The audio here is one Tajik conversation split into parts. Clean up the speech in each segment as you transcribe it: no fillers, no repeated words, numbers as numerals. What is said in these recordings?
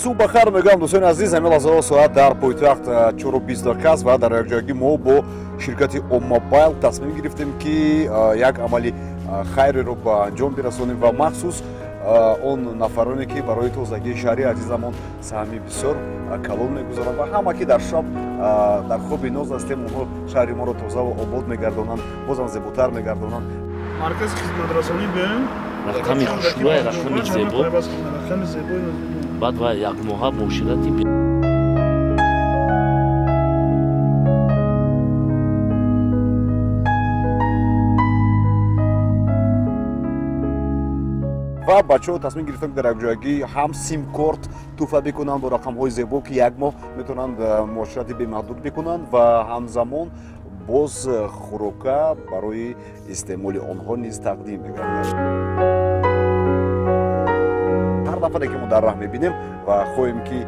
Субҳ бахайр мегӯям, дӯстони азиз. Ҳамин лаҳзаҳо соат дар пойтахт 4:20 аст ва дар якҷоягӣ мо бо ширкати Омобайл тасмим гирифтем, ки як амали хайреро ба анҷом бирасонем ва махсус он нафароне, ки барои тозагии шаҳри азизамон саҳми бисёр калон мегузоранд ва ҳама ки дар шаб дар хоби ноз ҳастем, онҳо шаҳри моро тоза ва обод мегардонанд, бозам зеботар мегардонанд. Маркази хизматрасонӣ биёем. Рақами хушрӯя, рақами зебо. Рақами зебои. Баъд ва якмоҳа муоширати ва бачаҳо тасмим гирифтанд, ки дар якҷоягӣ ҳам симкорт тӯҳфа бикунанд бо рақамҳои зебо, ки як моҳ метавонанд муоширати бемаҳдуд бикунанд ва ҳамзамон боз хӯрока барои истеъмоли онҳо низ тақдим мегардад. Ҳар нафаре, ки мо дар раҳ мебинем ва хоҳем, ки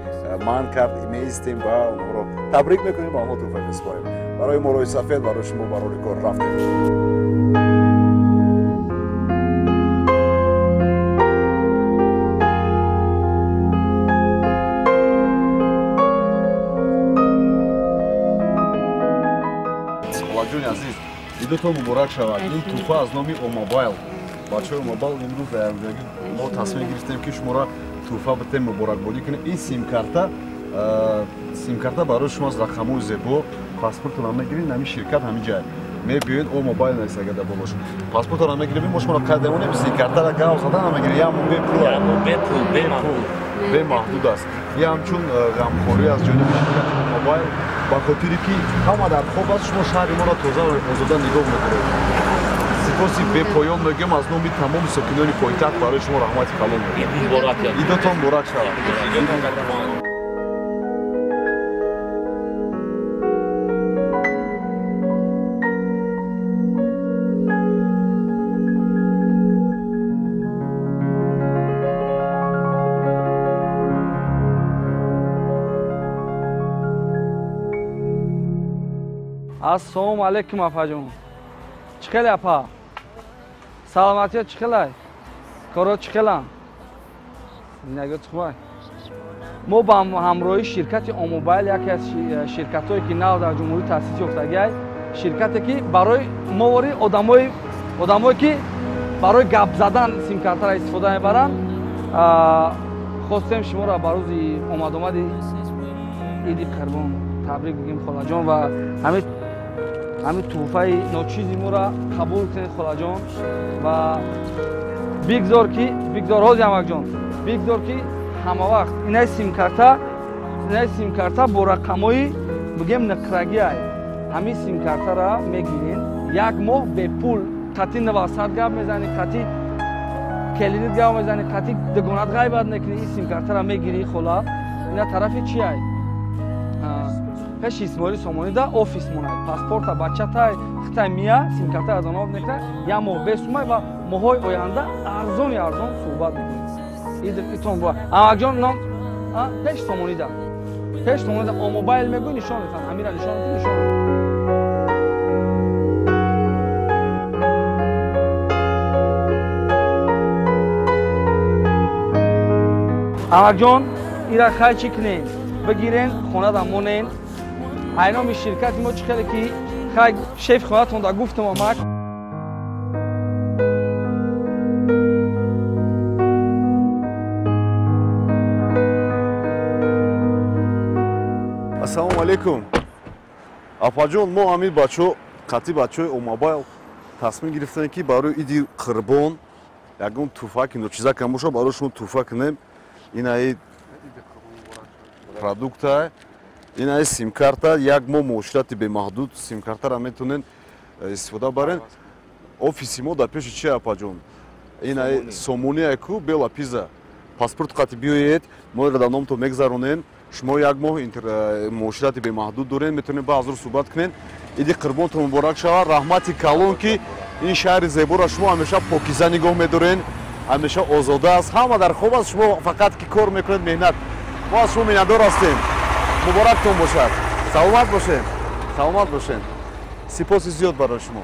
манъ кард, меистем ва онҳоро табрик мекунем ва онҳо тӯҳфа месупорем. Барои мо роҳи сафед, барои шумо барори кор. Рафтем. Холаҷони азиз, идотон муборак шавад. Ин тӯҳфа аз номи Омобайл. Бачаҳои Омобайл имрӯз дар якҷоягӣ мо тасмим гирифтем, ки шуморо тӯҳфа битем, муборакбодӣ кунем. Ин симкарта барои шумо аз рақамҳои зебо. Паспортро мегиред, ҳамин ширкат ҳамин ҷай мебиёед, Омобайл нависага дар болош. Паспортро мегирем, мо шуморо қайд мемонем, симкартаро гав зада намегирем, як моҳ бепул, бепул, бемаҳдуд аст. Ин ҳамчун ғамхорӣ аз ҷониби ширкати Омобайл, ба хотире ки ҳама дар хоб аст, шумо шаҳри моро тоза ва озода нигоҳ медоред. Сипоси бепоён мегӯям аз номи тамоми сокинони пойтахт барои шумо, раҳмати калон мегӯям. Идотон муборак шавад. Ассалому алайкум, апаҷон. Чӣ хеле, апа? Саломатиё чӣ хелай? Коро чӣ хелам? Зиндагиё чӣ хубай? Мо ба ҳамроҳии ширкати Омобайл, яке аз ширкатҳое, ки нав дар ҷумҳурӣ таъсис ёфтагиай, ширкате, ки барои мовори одамое, ки барои гап задан симкартаро истифода мебаранд, хостем шуморо ба рӯзи омадомади иди Қурбон табрик бигем, холаҷон, ва ҳамин тӯҳфаи ночизи моро қабул кунед, холаҷон, ва бигзор, ки бигзор ҳози амакҷон, бигзор, ки ҳама вақт инаи симкарта бо рақамҳои бигем нуқрагиай. Ҳамин симкартаро мегирен, як моҳ бепул қати навасад гап мезанӣ, қати келинит гап мезанӣ, қати дугонат ғайбат мекунӣ. Ин симкартаро мегирӣ, хола. Ина тарафи чи ай? Пеши Исмоили Сомонӣ да офис монай. Паспорта бачатай хитай мия, симкарта аз онҳо мекунад, як моҳ бесумай ва моҳҳои оянда арзони арзон суҳбат мекунед. Итон бо амакҷон ном пеш Сомонида, пеш Сомонида Омобайл мегӯй, нишон метан, ҳамира нишон нишон. Амакҷон, ира хай чӣ кунем, бигирен, хонада монен. Айноми ширкати мо чӣ хеле ки хай шеф хонатон да гуфтам, амак. Ассалому алайкум, апаҷон. Мо ҳамин бачаҳо қатъи бачаҳои Омобайл тасмим гирифтем, ки барои иди Қурбон ягон тӯҳфа ки ночиза кам боша, барои шумо тӯҳфа кунем. Инаи продукта, инаи симкарта, як моҳ муоширати бемаҳдуд. Симкартаро метавонед истифода барен. Офиси мо дар пеши чи, апаҷон? Инаи Сомония ку, Бела Пиза. Паспорт қати биёед, мо ира дар номто мегзаронем. Шумо як моҳ муоширати бемаҳдуд доред, метавонед ба ҳазур суҳбат кунед. Иди Қурбонтон муборак шавад. Раҳмати калон, ки ин шаҳри зеборо шумо ҳамеша покиза нигоҳ медоред, ҳамеша озода аст, ҳама дар хоб аст, шумо фақат ки кор мекунед, меҳнат. Мо аз шумо миннатдор ҳастем. Муборактон бошад, саломат бошед, саломат бошед. Сипоси зиёд барои шумо.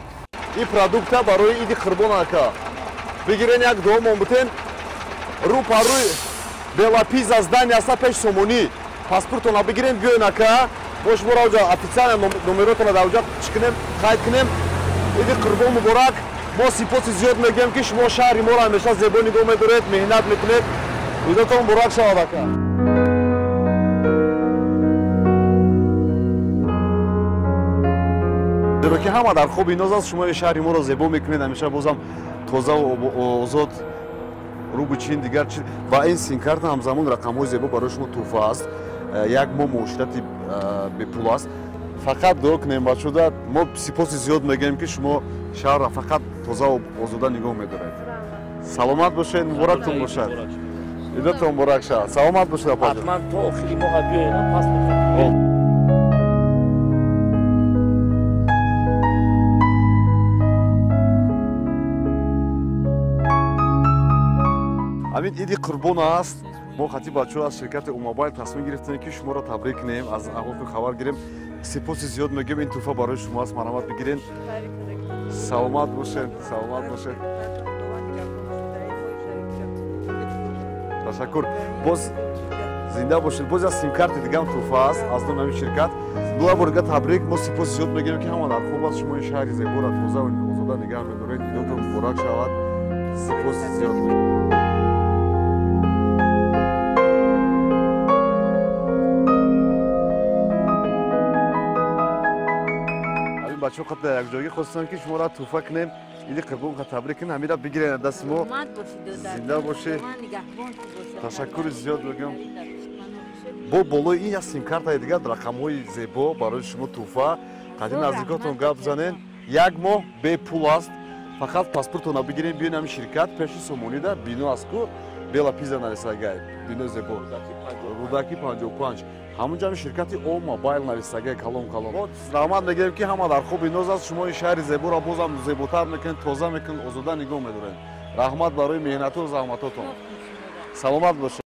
Ин продукта барои иди Қурбон, ака, бигирен, як дуомон бутен рӯ па рӯй. Белапиза здание аста пеш Сомонӣ. Паспортона бигирем, биёен ака. Мо шуморо оҷа официально номеротона дар оҷа чӣ кунем, қайд кунем. Иди Қурбон муборак. Мо сипоси зиёд мегӯем, ки шумо шаҳри моро ҳамеша зебо нигоҳ медоред, меҳнат мекунед. Идотон муборак шавад, ака. Зеро ки ҳама дар хоби ноз аст, шумо шаҳри моро зебо мекунед, ҳамеша бозам тоза ва озод рӯбу чин дигар чи. Ва ин симкарта ҳамзамон рақамҳои зебо барои шумо тӯҳфа аст. Як моҳ муоширати бепул аст. Фақат дуо кунем, бачуда. Мо сипоси зиёд мегӯем, ки шумо шаҳрро фақат тоза ва озода нигоҳ медоред. Саломат бошед, муборактон бошад. Идотон муборак шавад. Саломат бошед, апаҷон. Ҳатман то охири моҳ биёед, паспорт. Ҳамин Иди Қурбон аст. Мо хати бачаҳо аз ширкати Омобайл тасмим гирифтем, ки шуморо табрик кунем, аз аҳволтон хабар гирем. Сипоси зиёд мегӯем, ин тӯҳфа барои шумо аст, марҳамат, бигирен. Саломат бошед, саломат бошед. Ташаккур. Боз зинда бошед. Боз як симкарти дигаам тӯҳфа аст аз номи ҳамин ширкат. Дуа бор дига табрик. Мо сипоси зиёд мегӯем, ки ҳама дар хоб аст, шумо ин шаҳри зеборо тоза ва озода нигаҳ медоред. Идотон муборак шавад. Сипоси зиёд. Бачаҳо қат якҷоягӣ хостам, ки шуморо тӯҳфа кунем, Иди Қурбон табрик кунем. Ҳамира бигиред дасти мо. Зинда бошед. Ташаккури зиёд мегӯям. Бо болои ин як симкартаи дигар рақамҳои зебо барои шумо тӯҳфа. Қади наздикотон гап занен. Як моҳ бепул аст. Фақат паспортона бигирем, биён ҳамин ширкат пеши Сомонида бино аст ку, Бела Пиза нависагай, бинои зебо. Рӯдаки 55. Ҳамунҷо ҳамин ширкати О Мобайл нависагай, калон калон. Мо раҳмат мегӯем, ки ҳама дар хоби ноз аст, шумо ин шаҳри зеборо бозам зеботар мекунед, тоза мекунед, озода нигоҳ медоред. Раҳмат барои меҳнату заҳматотон. Саломат бошед.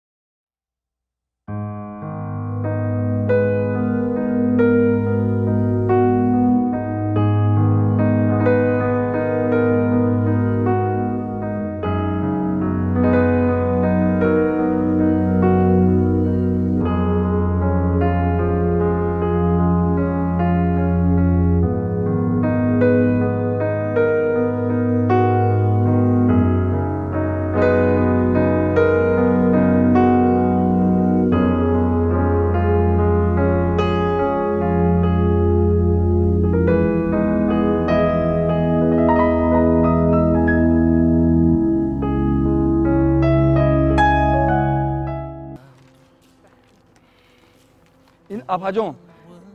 Апаҷон,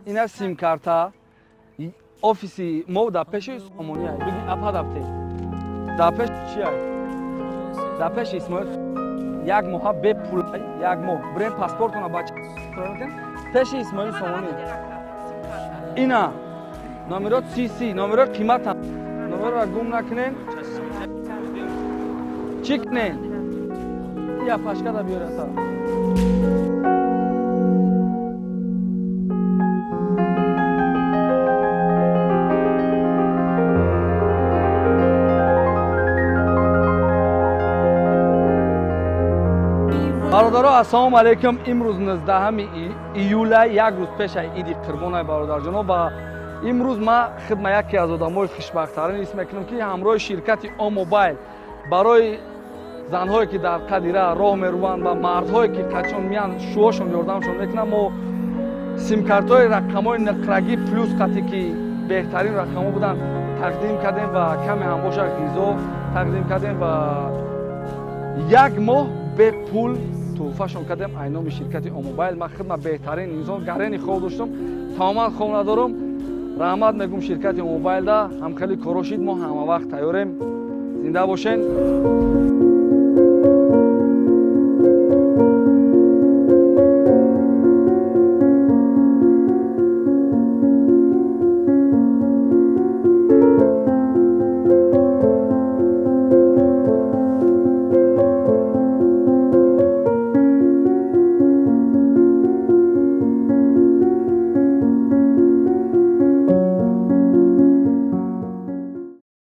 ина симкарта офиси мо дар пеши Сомонӣ ай. Биги апа, дафте. Дар пеш чи ай? Дар пеши Исмоил як моҳа бепул ай, як моҳ. Бирем паспортона бача пеши Исмоил Сомонӣ. Ина номерот си номерот қимата. Номерро гум накунен. Чӣ кунен? Я пашкада биёрата. Бародаро, ассалому алайкум. Имрӯз 19 июла, як рӯз пеш аз Иди Қурбонай, бародарҷоно, ва имрӯз ман хидма яке аз одамои хушбахттарин ҳис мекунам, ки ҳамроҳи ширкати Омобайл барои занҳое, ки дар қадира роҳ меруванд ва мардҳое, ки қачон миян шуошон ёрдамшон мекунанд, мо симкартҳои рақамҳои нақрагӣ плюс қати, ки беҳтарин рақамҳо буданд, тақдим кардем ва каме ҳам бошад ғизо тақдим кардем ва як моҳ бепул тӯҳфашон кардем ай номи ширкати Омобайл. Ман хидма беҳтарин инсон, гарени хоб доштам, тамоман хоб надорам. Раҳмат мегӯм ширкати Омобайлда, ҳамхели коро шид, мо ҳама вақт тайёрем. Зинда бошен.